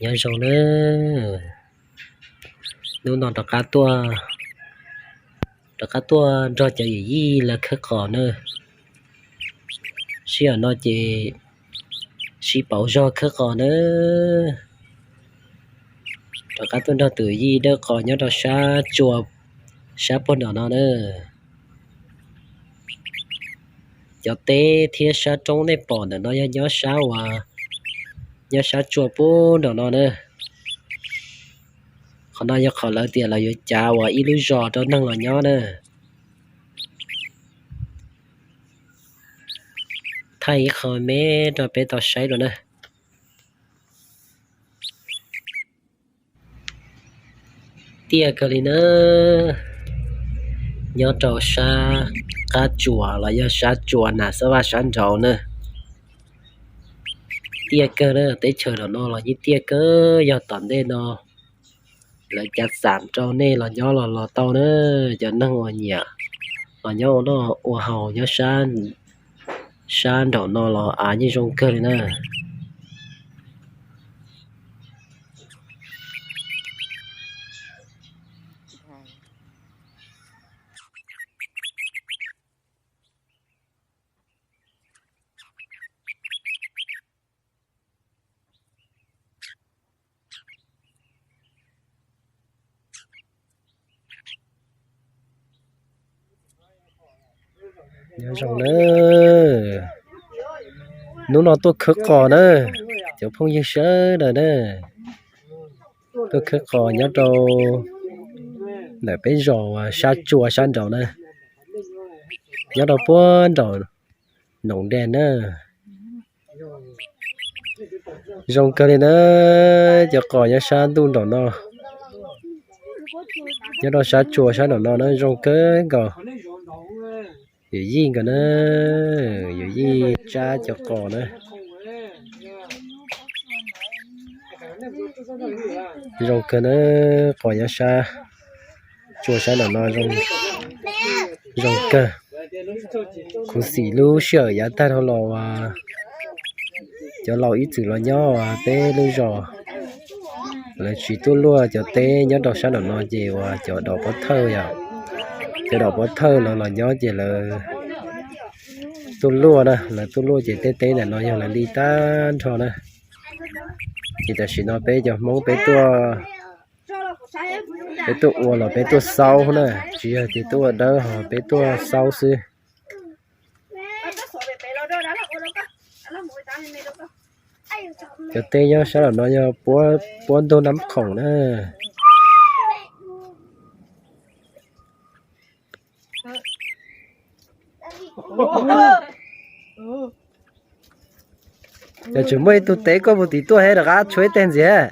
Nyob zoo na, hnub no rov qab tuaj, rov qab tuaj nrog cov yawm yij lawv khawb qos na. Sij hawm no ces sib pauv zog khawb qos na. Rov qab tuaj nrog tus yij dawb qos nyob rau sab tsua, sab puag nram no na. Cov teb thiab sab roob nej pom ntawm no yog nyob sab uas, nyob sab tsua puag nram no na. Qhov no yog qhov lawv tias lawv yuav cav uas ib lub zos rau neeg los nyob na. Thaij ib qho me rau peb tau saib dua na. Tiaj kawg li na, nyob rau sab qab tsuas los yog sab tsua Nas Xab Vaj sab nraud na. Tiaj kawg na, teb chaws nram no los yeej tiaj kawg, yog tom ntej no lawv cav xam rau nej los nyob los los tau na. Cov neeg uas nyiam los nyob ua noj ua haus nyob sab nraum no los av yeej zoo kawg li na. Nyob zoo na, hnub no tuaj khawb qos na, cov phooj ywg sawv daws na, tuaj khawb qos nyob rau ntawm peb zos sab tsua sab nraud na, nyob rau puag nraum Noom Dej na. Zoo kawg li na, cov qos nyob sab ntuj nraum no, nyob rau sab tsua sab nraum no na zoo kawg nkaus. Yawm yij nkawd na, yawm yij tsab cov qos na. Zoo kawg na, qos nyob sab tsua sab nraum no zoo kawg. Khuv xim lub sij hawm yav tag dhau los, cov laus ib txwm los nyob peb lub zos, lawv tsis tuaj luaj cov teb nyob rau sab nraum no ces uas cov dom pov thawj yom, cov dom pov thawj lawv los nyob ces lawv tuaj luaj na, lawv tuaj luaj ces tej teb ntawm no yog lawv li tag nrho na. Ces tam sim no peb cov Hmoob peb tuaj, peb tuaj ua los peb tuaj xaub na, tsis yog tias tuaj ua dawb ho peb tuaj xaub xwb. Cov teb nyob sab nraum no yog puab ntug Nab Khoom na. Yog tseem muaj ib tug teb koj puag tim tuaj he rov qab tshuav ib teg ntxiv.